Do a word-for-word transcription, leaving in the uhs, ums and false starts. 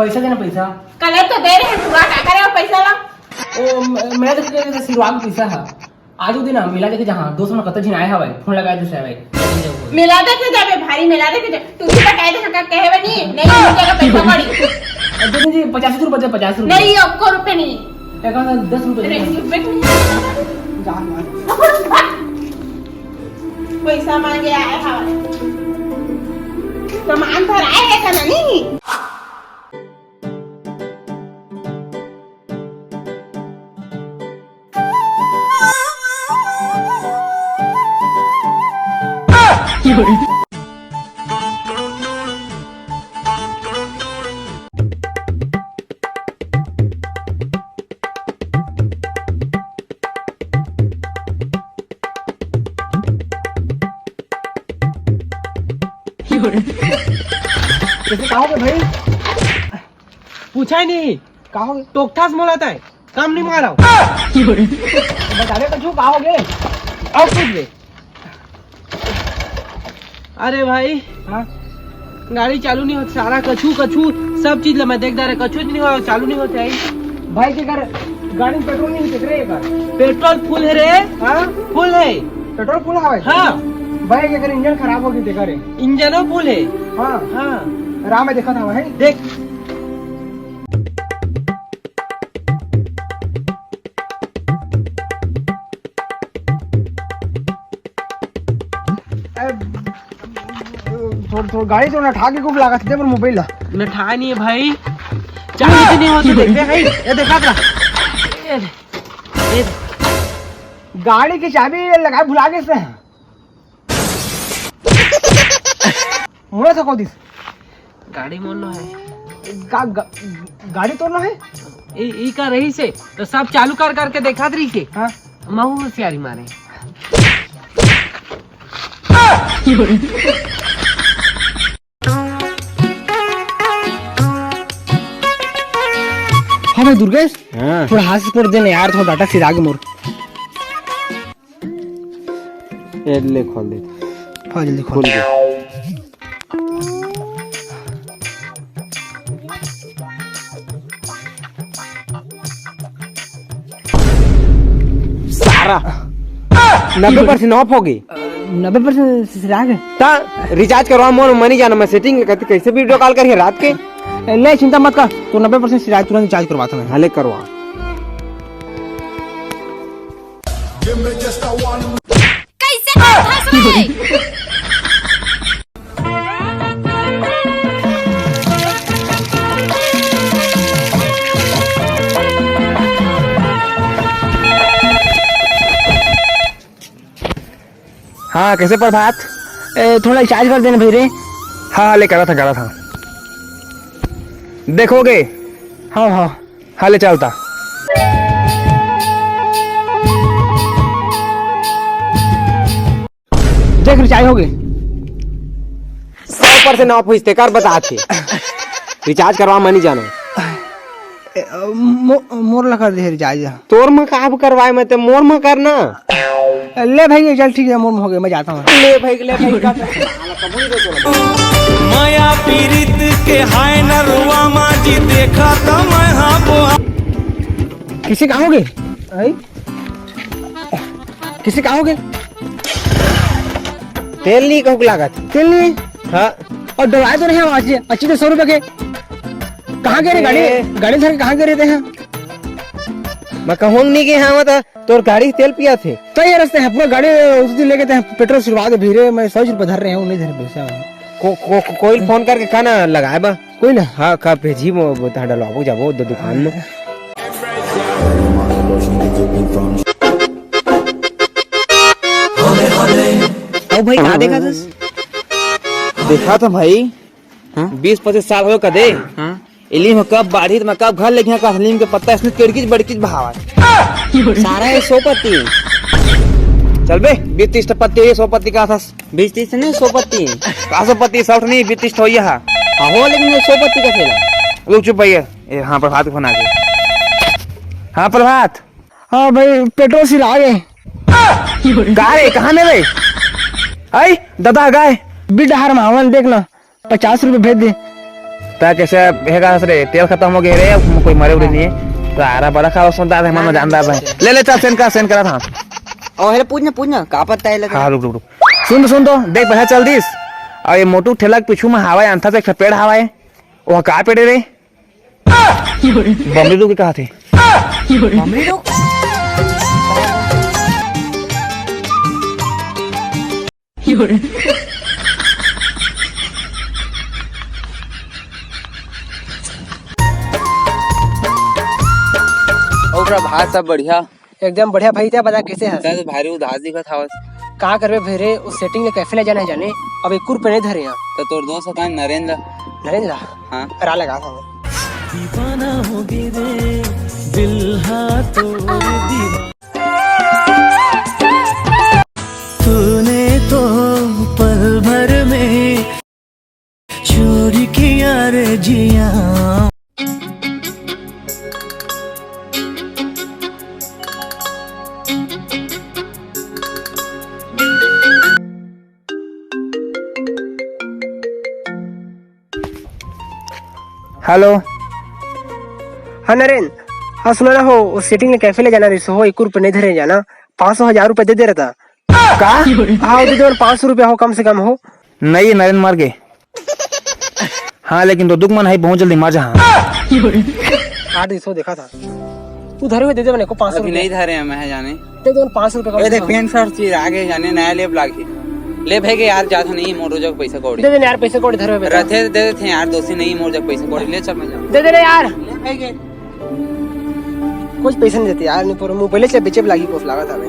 पैसा देना, पैसा। कल तो दे रहे हैं, पूरा का करे वो पैसा ला? ओ, म-, मैं तो कह रहा था, सिरवा के पैसा है। आज वो दिन ना, मेला देखे जहाँ, दोस्त मन कतक झिन आए हवय, फोन लगाए दूसरे भाई। मेला देखे जाबे, भारी मेला देखे जा। तू भी बताए दे, का कहे बनी? नहीं, नहीं, जगह पैसा कौड़ी। दे दीजिए, पचास रुपये दे, पचास रुपये। नहीं, एको रुपये नहीं। एक हाथ दस रुपये दे। नहीं, रुपये नहीं। जा, जा। पैसा मांगे आए हवय। सामान धराए है का नहीं? कैसे, का होगे भाई? पूछा ही नहीं। का होगे? टोकथास मोला तय। काम नहीं मारा। बता दे कछु, का होगे? अउ पूछ ले। अरे भाई। हाँ? गाड़ी चालू नहीं होत, सारा कछु, कछु, सब चीज ला मैं देख डारे, कछु नहीं हो, चालू नहीं होत हे। भाई के घर गाड़ी में पेट्रोल नहीं होते रे, एकर। पेट्रोल फुल है रे। हाँ? फुल है। पेट्रोल फुल हवे? हाँ। भाई के घर इंजन खराब होगे, देखा रे। इंजनो फुल है। हाँ। हाँ। राह में देखा था भाई। देख। थोड़ा, थोड़ा गाड़ी तो नठा के खूब लागत हे, पर मोबाइल ला। नठा नहीं है भाई, चाबी तो नहीं होती, देखते हैं, ये देखा था। ये, ये। गाड़ी की चाबी लगा भुला गए से। मोला सको दिस। गाड़ी मोर नो है। गा-, गा-, गाड़ी तोर नो है? ई, ई का रही से, तो सब चालू कर करके देखात रही से। हाँ। महू होशियारी मारे। हाँ भाई दुर्गेश, हाँ। थोड़ा hotspot दे ना यार, थोड़ा data सिरा गे मोर। ए, ले खोल दे। हाँ, जल्दी खोल। खोल दे। सारा नब्बे percent off हो गई। नब्बे percent सिरा गे। ता recharge करवा मोर, मैं नहीं जाना, मैं setting करके कैसे video call करिए रात के। ए, ले चिंता मत कर, तो नब्बे percent सिरा, तुरंत recharge करवाता मैं। हाँ, ले करवा। कैसे करथस रे? हाँ, कैसे प्रभात? ए, थोड़ा recharge कर देना भाई रे। हाँ, हाँ, ले करा था, करा था। देखोगे? हाँ, हाँ। हाँ, ले चलता। देख, recharge हो गए। सौ percent off होइस, तेकर बता थे। Recharge करवा, मैं नहीं जानो। ए, अ, मो-, मोर ला कर दे recharge। तोर में का अब करवाए, मैं ते मोर में करना। ले भाई, चल ठीक है, मोर में हो गए, मैं जाता हूँ। ले भाई, ले भाई, का मया पीरित के हाय नरुआ माजी देखा त मैं हाँ बोहा। किसे कहोगे? आई? किसे कहोगे? तेल नहीं कहूँ लागत। तेल नहीं? हाँ। और डलवाए तो नहीं हम आज, अच्छी तो सौ रुपए के। कहाँ गए रे गाड़ी? अरे। गाड़ी धर के कहाँ गए रहते हैं? मैं कहूँ नहीं कि हाँ, मैं तो तोर गाड़ी के तेल पिया थे। तो ये रास्ते हैं, पूरा गाड़ी उस दिन लेके ते हैं, पेट्रोल सिरवा दे भीरे, मैं सौ रुपए धर रहे हैं, नहीं धर पैसा। को, को, को, कोई फोन करके कहना लगाए बा। कोई ना। हाँ, का भेजी वो, वो तहाँ डलवाबो जाबो दो दुकान में। ओ भाई, का देखा था? देखा था भाई। हाँ? बीस पच्चीस साल हो कदे। हाँ? इलीम कब बाढ़ी त मैं कब घर ले गया का लीम के पत्ता इसने तिड़किच बड़किच बहावा। सारा ये सौ पत्ती। चल बे, बीस तीस पत्ती, ये सौ पत्ती का था। बीस तीस नहीं, सौ पत्ती। का सौ पत्ती, सौ नहीं, बीस तीस हो ये हा। हाँ, हो, लेकिन ये सौ पत्ती का थैला। रुक चुप भैया। ए, हाँ, प्रभात को फोन आ गया। हाँ, प्रभात। हाँ भाई, पेट्रोल सिरा गे। का रे, कहाँ में रे? आई, दादा, गाय। बिडहार में हवन, देख ना। पचास रुपए भेज दे। ता कैसे हे का रे? तेल खतम हो गे रे, कोई मरे उरे नहीं हे। तो आरा बड़ा खा सुनता है, मन जानता है। ले, ले, चल, send कर, send करा था। ओ, हेलो, पूछ ना, पूछ ना, का पता है लगा? हाँ, रुक, रुक, रुक। सुन तो, सुन तो, देख, पैसा चल दिस। अउ ये मोटू ठेला के पीछू में हावय, अंथा से एक ठा पेड़ हावय। वो का पेड़ रे? बमरी रुख के कहा थे। अउ प्रभात, सब बढ़िया? एकदम बढ़िया भाई, तैं बता कैसे हस? तैं तो भारी उदास दिखत हवस। का करबे भाई रे, उस setting ले cafe ले जाना हे जाने, अब एक रुपया नहीं धरे हंव। तो तोर दोस्त हे का नरेंद्र? नरेंद्र? हाँ। करा लगा था। दीवाना हो गई रे, दिल हा तोर दीवाना। तूने तो पल भर में चोरी किया रे जिया। हेलो। हाँ नरेन, हाँ सुना ना हो, वो setting ले cafe ले जाना रहिस हो, एक रुपया नहीं धरे जाना, पाँच सौ हजार रुपया दे दे रहा था। का? हाँ, दे दे, पाँच सौ रुपया हो, कम से कम हो। नहीं, नरेन मर गे। हाँ, लेकिन तो दुख मन है, बहुत जल्दी मर जा। हाँ। काट दिस हो, देखा था। तू धरे हुए दे दे बने को पाँच सौ अभी रुपया। नहीं धरे हंव मैं जाने। दे दे पाँच सौ रुपया का ए, देख, दे। Pant shirt चीज आगे जाने, नया लेब लागे। ले भाई के यार, जात नहीं मोर जग पैसा कौड़ी। दे दे ना यार, पैसा कौड़ी धरे हुए बेटा। रथे दे देथे यार, दोस्ती नहीं मोर जग पैसा कौड़ी, ले चल मैं जाऊँ। दे दे ना यार। ले भाई के। कुछ पैसा नहीं देते यार, नहीं पर mobile से बेचे लागी कोस लागत हवे।